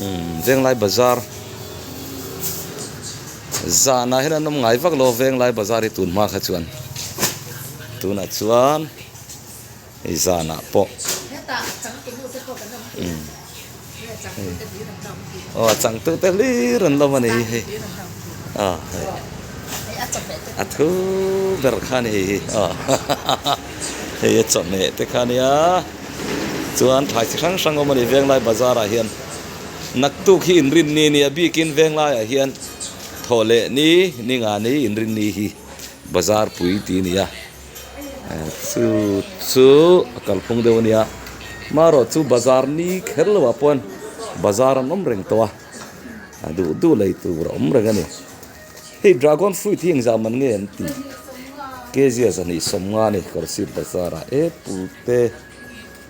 Umm Venglai bazar zanah hian an awm ngai vak lo Venglai bazar hi tun hma kha chuan tunah chuan hei zanah pawh umm aw a changtute hlir an lawm a ni hi hei aw hei a thu ber kha a ni hei hi aw hei a chawhmeh te kha a nia. Chuan thlai chi hrang hrang awm a ni Venglai bazar ah hian naktuk hi inrinni a ni a bikin Venglai ah hian thawh leh ni ni nga ni inrinni hi bazar pui tih a ni a chu chu a kalphung deuh a nia marawh chu bazar ni kher lo ah pawh bazar an awm reng tawh a a duh duh lei tur a awm reng a ni. Hei dragon fruit hi engzah man nge an tih? Kg a 250 a ni Kolasib bazar ah apple te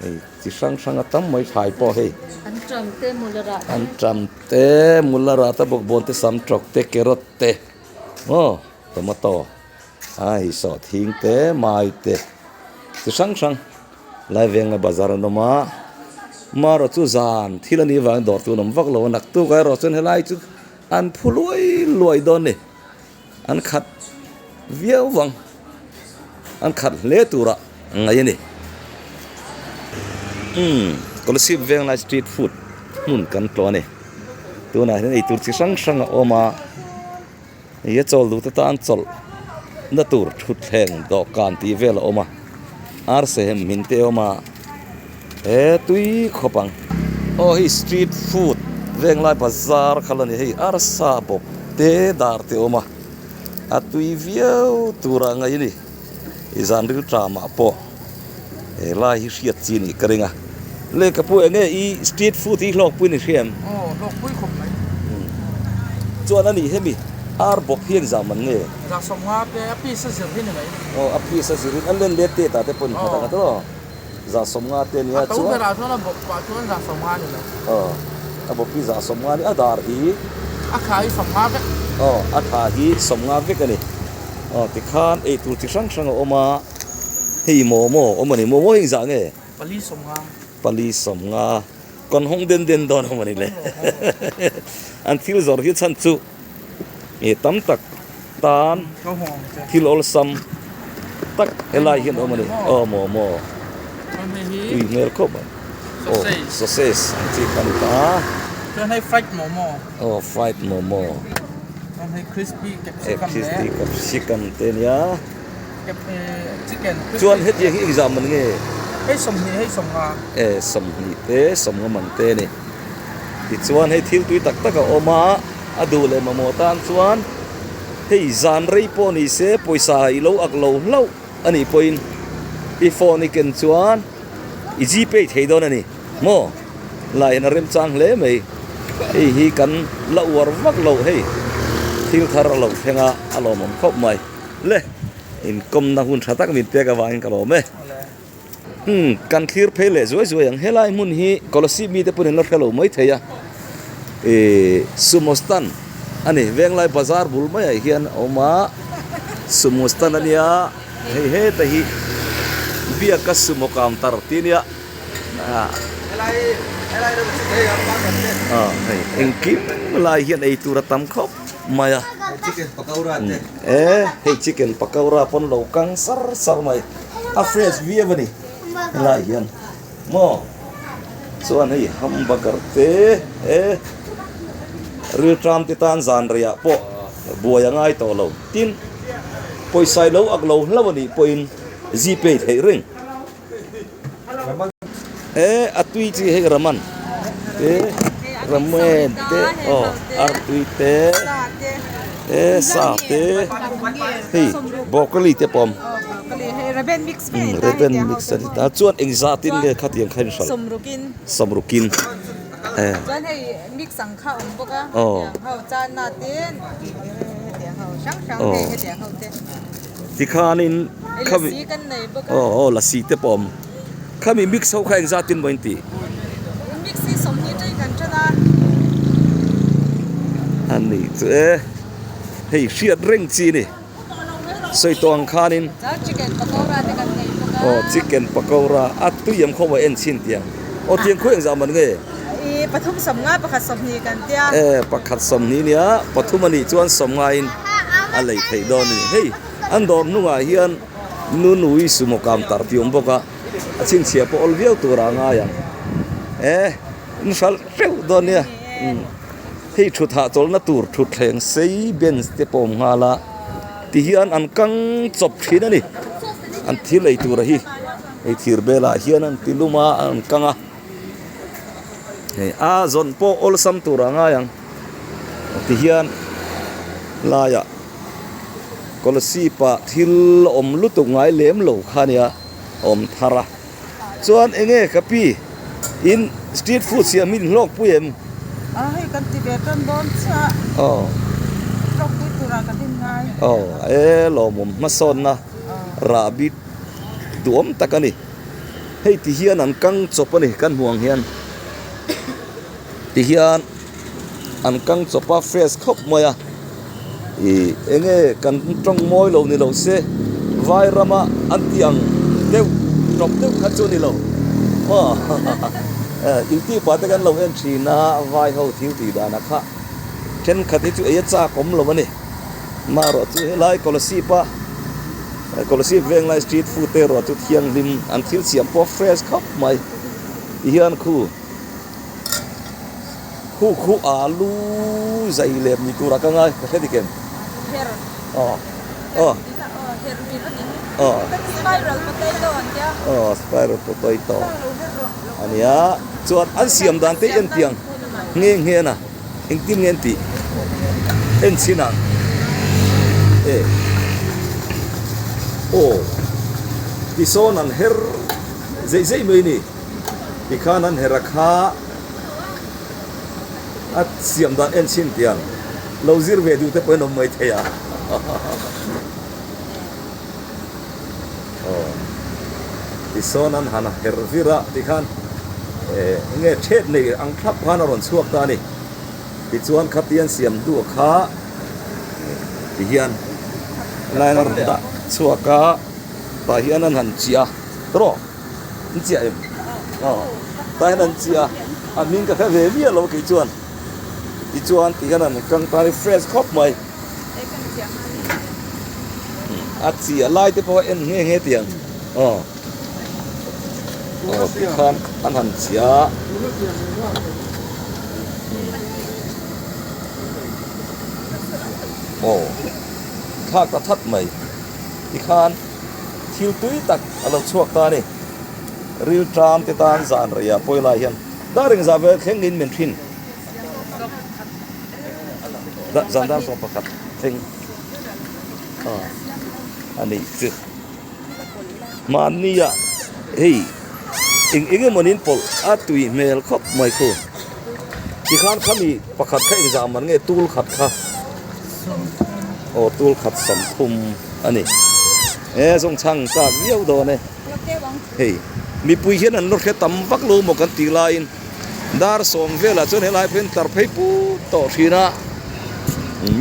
hei chi hrang hrang a tam mai thlai pawh hei. An ṭam te mula rah te. An ṭam te mula rah te bawkbawn te samṭawk te carrot te aw tomato a hei sawhthing te mai te chi hrang hrang lai vengna bazar an awm a marawh chu zan thil a nih avangin dawr chu an awm vak lo a naktuk ah erawh chuan helai chu An phu luai luai dawn ni. An khat viau vang. An khat hle tura ngaih a ni. Umm, Kolasib Venglai Street Food hmun kan tlawh a ni. Tunah hian eitur chi hrang hrang a awm a. Hei a chawl duhte tan chawlh na tur thutthleng dawhkan tih vel a awm a. Arsa hem hmin te a awm a. He tui khawp ang. Aw hei street food venglai bazar kha la ni hei arsa bawp te dar te awm a a tui viau tur ah ngaih a ni i zan ril tram ah pawh he lai hi hriat chi nih ka ring a lehkha pawh eng nge i street food hi hlawkpui ni hria em? Aw hlawkpui khawp mai. Chuan a nih hemi ar bawp hi engzah man nge? Zah 50 te a piece a zir hi ni mai. Aw a piece a zir in a len let te tah te pawh ni khat ang a tawh. 50 te nia chuan. A to berah chuan a bawp pah chuan 50 a ni lo. Aw, a bawp hi 50 a ni. A dar hi. A thla hi 50 vek. Aw, a thla hi 50 vek a ni. Aw, tikhan eitur chi hrang hrang a awm a. Hei momo awm a ni. Momo hi engzah nge? Pali 50. Pali 50. Kawn hawng den den dawn awm a ni le. An thil zawrh hi chhan chu ih tam tak tan thil awlsam tak helai hian awm a ni aw momo tui hmel khawp mai aw sausage ang chi kha a ni ta chuan hei fried momo aw fried momo chuan hei crispy capsicum crispy capsicum te nia chicken chuan hetiang hi engzah man nge hei 20 hei 50 e 20 te 50 man te a ni tichuan hei thil tui tak tak a awm a. A duh leh mamawh tan chuan hei zan rei pawh ni se pawisa i lo ak lo hlauh a nih pawhin i phone i ken chuan i gpay thei dawn a ni maw? Lai hian a remchang hle mai. Hei hi kan la uar vak loh hei thil thar a lo thleng a, a lawmawm khawp mai. Le inkawmna hun tha tak min pek avangin ka lawm e. Umm kan thlir phei leh zuai zuai ang helai hmun hi Kolasib mite pawhin an la hre lo mai thei a ihh sumo stand a ni Venglai bazar bul maiah hian a awm a sumo stand a nia hei heta hi biaka sumo counter tih a nia ah ah hei engkim lai hian eitur a tam khawp mai a e hei chicken pakora pawn lo kang sar sar mai. A fresh viau a ni helai hian maw chuan hei hamburger te e rilṭam te tan zan reiah pawh buai a ngai tawh lo tin pawisa i lo ak lo hlauh a nih pawhin gpay theih reng e a tui chi hei raman te ramen te aw artui te e sa te hei broccoli te pawh a awm. Reben mix a ni ta chuan eng zat in nge khatiang kha in hralh sawmrukin e aw aw tikhanin khami aw aw lasi te pawh a awm khami mix ho kha eng zat in maw in tih a ni chu e hei hriat reng chi a ni. Sawi tawh ang khanin aw chicken pakora a tui ang khaw maw en chhin tiang aw tiang khaw engzah man nge? I pathum 50 pakhat 20 kan tia. E pakhat 20 nia pathum a nih chuan 50 in a lei theih dawn a ni. Hei an dawr hnungah hian Nunui sumo kam tar tih a awm bawk a, a chhinchhiah pawh awl viau turah a ngai ang. E in hralh teuh dawn nia. Hei thut hahchawlhna tur thutthleng sei bench te pawh a awm nghal a, tihian an kang chawp thin a ni. An thil ei tura hi hei thir belah hian an ti lum a, an kang a. Hei a zawn pawh awlsam tur a ngai ang tihian laiah Kolasib ah thil awm lutuk ngai lem lo kha nia awm thar a. Chuan enge ka pi in street food siam hi in hlawk pui em? A hei kan ti ve tan dawn chiah. Aw. Hlawk pui turah ka din ngai. Aw e lawmawm hmasawnna rahbi duhawm tak a ni. Hei ti hian an kang chawp a ni kan hmuh ang hian ti hian an kang chawp a fresh khawp mai a ih enge kan tawng mawi lo ni lo se vai rama an tih ang deuh tawp deuh kha chu a ni lo maw youtube ah te kan lo en thin a vai ho thil tih dan ah kha thenkhat hi chu ei a chak awm lo a ni marawh chu helai Kolasib a Kolasib venglai street food te erawh chu thianghlim an thil siam pawh fresh khawp mai tihian khu. Khu khu alu zai lem ni turah ka ngai ka hre dik em? Her. Aw. Aw. Her vir a ni hi. Aw. Spiral potato an tia. Aw spiral potato. Ania chuan an siam dan te en tiang nge nge na engtin nge an tih en chhin ang e aw tisawn an her zeih zeih mai ni. Tikhan an her a kha a siam dan en chhin tiang lo zir ve duh te pawhin awm mai thei a. Aw tisawn an han her vir a tikhan eh enge thet nei ang thlap khan a rawn chhuak ta a ni. Tichuan khatian siam duh kha tihian line a rawn dah chhuak a tah hian an han chiah a rawh. An chiah em? Aw tah hian an chiah a, a hming ka hre ve miah lo kei chuan tichuan ti hian an kang tan hi fresh khawp mai a chiah lai te pawh a en nghe nghe tiang aw aw tikhan an han chiah a. Aw thlak ta that mai tikhan. Thil tui tak a lo chhuak ta a ni. Rilṭam te tan zan reiah pawi lai hian dar engzah vel thleng in min thin. Zan dar 11 thleng a nih chu. Mahnia hei eng eng emaw niin pawlh a tui hmel khawp mai khu. Tikhan khami pakhat kha engzah man nge tul khat kha. Aw tul khat 30 a ni. E zawng chhang chak viau dawn e. Hei mipui hian an la hre tam vak lo maw kan tih laiin dar sawm velah chuan helai pawh hian tlar phei put tawh thin a.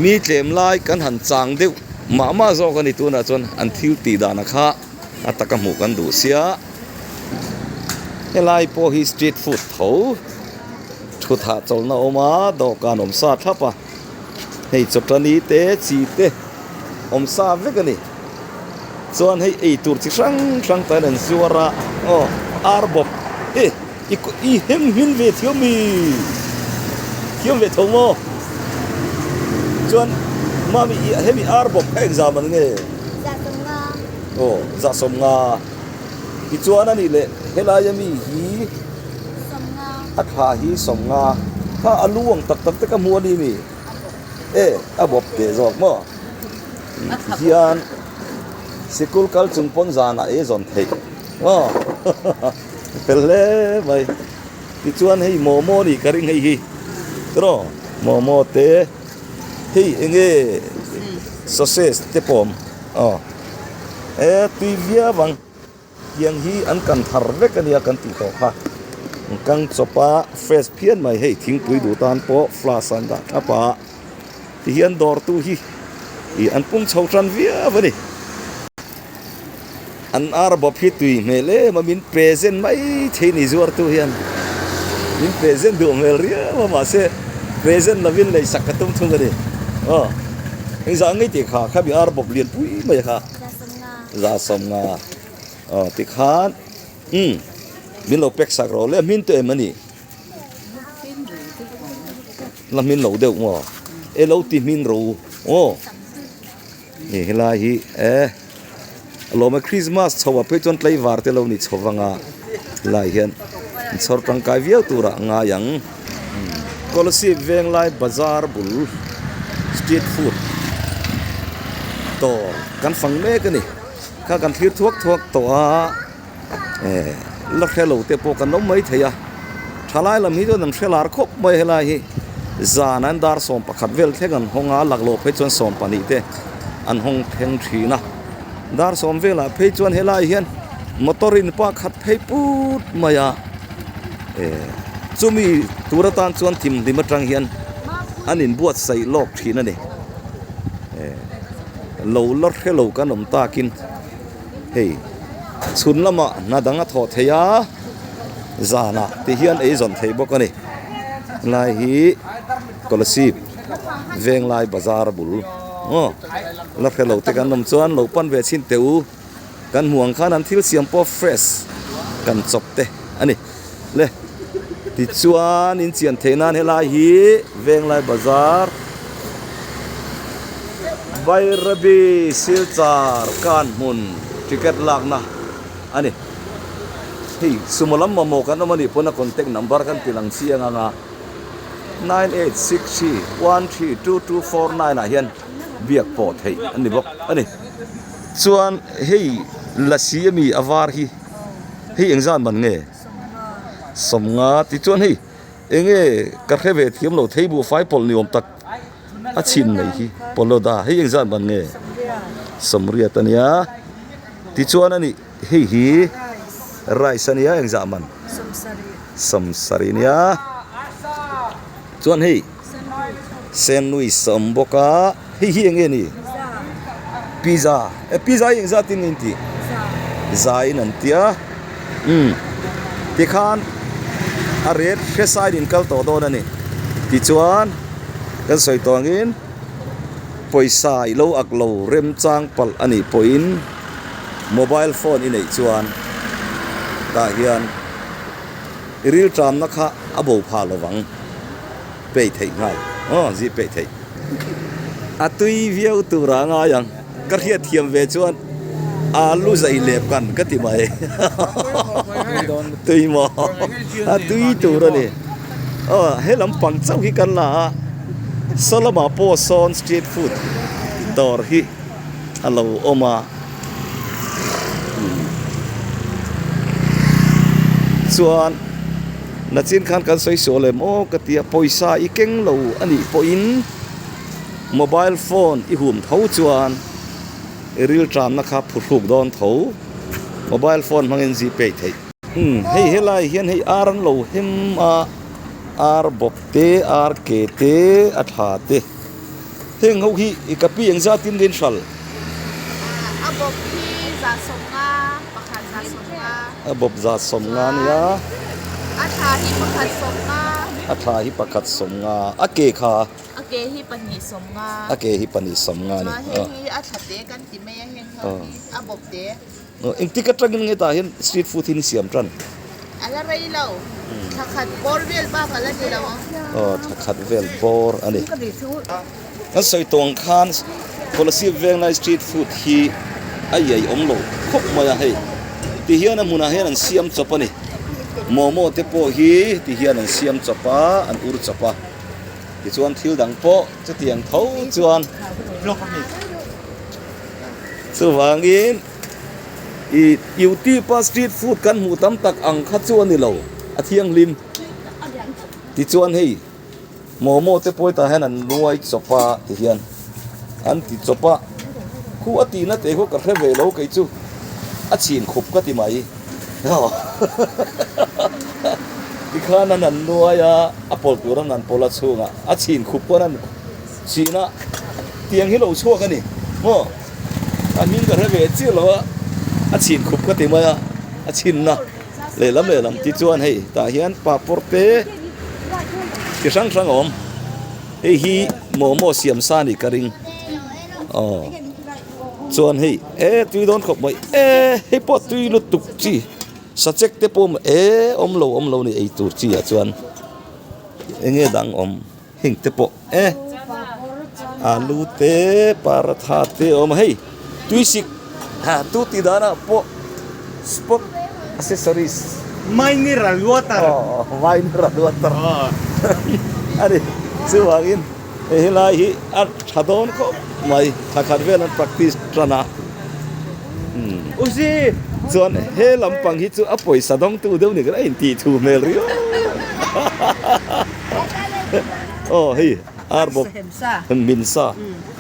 Mi tlem lai kan han chang deuh mah mah zawk a ni tunah chuan an thil tih danah kha a taka hmuh kan duh sia. Helai pawh hi street food tho thutah chawlhna a awm a dawhkan awm sa thlap a. Hei chawtani te chi te awm sa vek a ni. Chuan hei ei tur chi hrang hrang te an zuar a aw ar bawp e i i hem hmin ve thiam mi thiam ve tho maw chuan mami i hemi ar bawp kha engzam an nge aw zahsawmnga tichuan a nih leh helai ami hi. A thla hi 50 kha a lu ang tak tak te ka hmu a ni mi e a bawp teh zawk maw tihian sikul kal chung pawn zanah ei a zawn theih maw fel hle mai tichuan hei momo a nih ka ring hei hi tiraw momo te hei enge sausage te pawh a awm aw e tui viau ang. Tiang hi an kan thar vek a nia kan tih tawh kha. An kang chawp a, fresh phian mai hei thingpui duh tan pawh flask an dah thlap a. Tihian dawrtu hi ih an pung chho tan viau a ni. An ar bawp hi tui hmel em a min present mai thei ni zuartu hian. Min present duh hmel riau a mahse present lovin leisak ka tum thung a ni. Aw engzah ngei tih kha khami ar bawp lian pui mai kha. Za sawmnga. Aw tikhan umm min lo pack sak rawh le a hmin tawh em a ni. La hmin lo deuh maw? E lo ti hmin ro aw. Ni helai hi e lawm e Christmas chho ah phei chuan tlaivar te lo ni chho vang a helai hian in chhawr tangkai viau tur ah ngai ang. Kolasib Venglai bazar bul street food dawr kan fang mek a ni. Kha kan thlir thuak thuak tawh a. Eh la hre lo te pawh kan awm mai thei a thalai lam hi chuan an hre lar khawp mai helai hi zan an dar 11 vel thleng an hawng a laklawh phei chuan 12 te an hawng thleng thin a dar 10 velah phei chuan helai hian motor in pakhat phei put mai a eh chumi tur atan chuan thimhlim atang hian an inbuatsaih lawk thin a ni eh lo la hre lo kan awm takin. Hei chhun lamah hna dang a thawh theih a, zanah ti hian ei zawn theih bawk a ni. Helai hi Kolasib Venglai bazar bul aw la hre lo te kan awm chuan lo pan ve chhin teh u. Kan hmuh ang khan an thil siam pawh fresh kan chawp te a ni. Le tichuan in chian theih nan helai hi Venglai bazar Bairabi Silchar Kanhmun ticket lakna a ni. Hei sumo lam mamawh kan awm a nih pawn a contact number kan ti lang chiang ang a 9863132249 ah hian biak pawh theih a ni bawk a ni. Chuan hei lasi ami a var hi hei engzat man nge? Sawmnga tichuan hei enge ka hre ve thiam lo thei buhfai pawlh ni awm tak a chhin mai hi pawlawda hei engzat man nge sawmriat ania tichuan ani hei hi rice ania engzah man sawmsarih ania chuan hei sandwich a awm bawk a hei hi enge ni pizza e pizza hi engzat in nge in tih za in an tia umm tikhan a ret hre side in kal tawh dawn a ni tichuan kan sawi tawh angin pawisa i lo ak lo remchang palh a nih pawhin mobile phone i neih chuan tah hian i rilṭamna kha a bo phah lo vang pay theih nghal aw zip pay theih a tui viau tur a ngai ang ka hriat thiam ve chuan alu zai lep kan ka ti mai tui maw a tui tur a ni aw he lampang chauh hi kan la a saw lamah pawh sawn street food dawr hi a lo awm a chuan nachin khan kan sawi sual em aw ka tia pawisa i keng lo a nih pawhin mobile phone i hum tho chuan i ril tanna kha phuhruk dawn tho mobile phone hmangin gpay theih. Umm hei helai hian hei ar an lo hem a ar bawp te ar ke te a tha te. Heng ho hi i ka pi engzat in rin hral? A bawp hi 150, pakhat 150. A bawp 150 ania. A thla hi pakhat 50. A thla hi pakhat 50. A ke kha? A ke hi pahnih 50. A ke hi pahnih 50 ani. Chuan heng hi a thla te kan ti mai a heng ho hi a bawp te. Engtik atangin nge tah hian street food hi ni siam tan? A la rei lo. Thla khat bawr vel bak a la ni lo ang. Aw thla khat vel bawr a ni. Kan sawi tawng khan Kolasib Venglai street food hi a iai awm lo khawp mai a hei. Ti hian a hmunah hian an siam chawp a ni. Momo te pawh hi ti hian an siam chawp a, an ur chawp a. Tichuan thil dang pawh chutiang tho chuan. Chuvangin ih YouTube a street food kan hmuh tam tak ang kha chu a ni lo, a thianghlim. Tichuan hei momo te pawh hetah hian an nuai chawp a ti hian an ti chawp a, khu a tihna teh khaw ka hre ve lo kei chu a chhin khup ka ti mai tikhan an an nuai a, a pawlh tur an an pawlh a chhungah a chhin khup pawn an chhin a. Tiang hi lo chhuak a ni maw? A hming ka hre ve chiah lo a, a chhin khup ka ti mai a, a chhinna. Lehlam lehlam tichuan hei tah hian papawr te chi hrang hrang a awm hei hi momo siam sa a nih ka ring aw chuan hei e tui dawn khawp mai e hei pawh tui lutuk chi sachek te pawh e awm lo awm lo a ni ei tur chi ah chuan eng nge dang awm heng te pawh e alu te paratha te a awm a hei tuisik ha tu tih danah pawh spot accessories mineral water aw mineral water a ni chuvangin hei helai hi a tha dawn khawp mai thla khat vel an practice tan a chuan he lampang hi chu a pawisa dawngtu deuh ni khan a intih thu hmel riau. Aw hei ar bawk min sa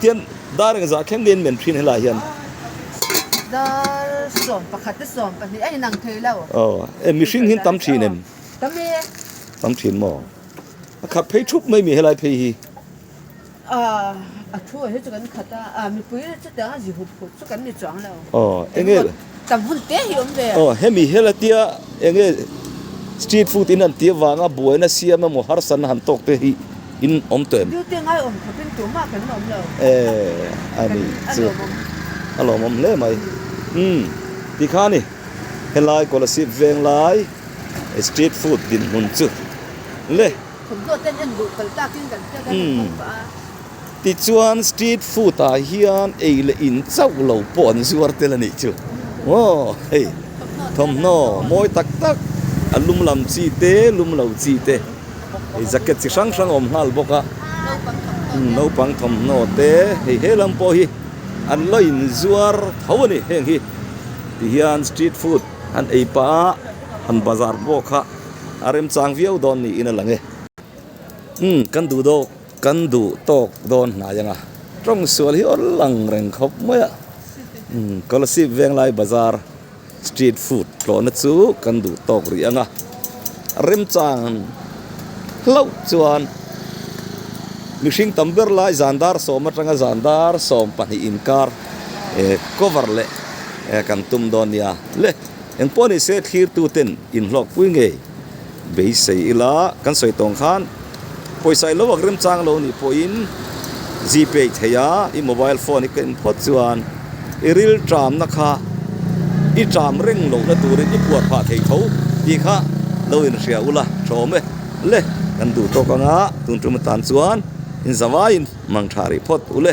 tian dar engzah thleng nge in men thin helai hian dar 11 te 12 a inang thei lo aw e mihring hi tam thin em tam e tam thin maw a khat phei thup mai mi helai phei hi a a thu hi chu kan khat a a mipui chutiang a zi hup hup chu kan ni chuang lo aw enge tam hun te hi awm ve aw hemi hela tia enge street food in an tih avanga buaina siam emaw harsatna han tawk te hi in awm tawh em duty ngai awm khawp in tumah kan awm lo e ani chu a lawmawm hle mai umm tikhan i helai Kolasib Venglai street food dinhmun chu le. Thawmhnaw ten en duh kal takin kan hriat a kan hmang pah a. Tichuan street food ah hian ei leh in chauh lo pawh an zuar tel a nih chu. Aw hei thawmhnaw mawi tak tak a lum lam chi te lum lo chi te hei jacket chi hrang hrang a awm nghal bawk a. Naupang thawmhnaw te hei he lam pawh hi an lo inzuar tho a ni heng hi. Tihian street food han ei pah a han bazar pawh kha. A remchang viau dawn niin a lang e. Umm kan duh dawk kan duh tawk dawn hnai anga tawng sual hi aw lang reng khawp mai a. Umm Kolasib Venglai Bazar street food tlawhna chu kan duh tawk rih anga a remchang hlauh chuan mihring tam ber lai zan dar sawm atanga zan dar 12 inkar eh cover leh kan tum dawn nia le. Engpawh ni se thlirtuten inhlawkpui ngei beisei ila kan sawi tawng khan pawisa i lo ak remchang lo nih pawhin Gpay thei a, i mobile phone i ken phawt chuan i ril tramna kha i tram reng lohna turin i puar phah thei tho tih kha lo inhria ula ṭhawm e le kan duh tawk anga tun tum atan chuan inzavaiin mang tha rih phawt ule.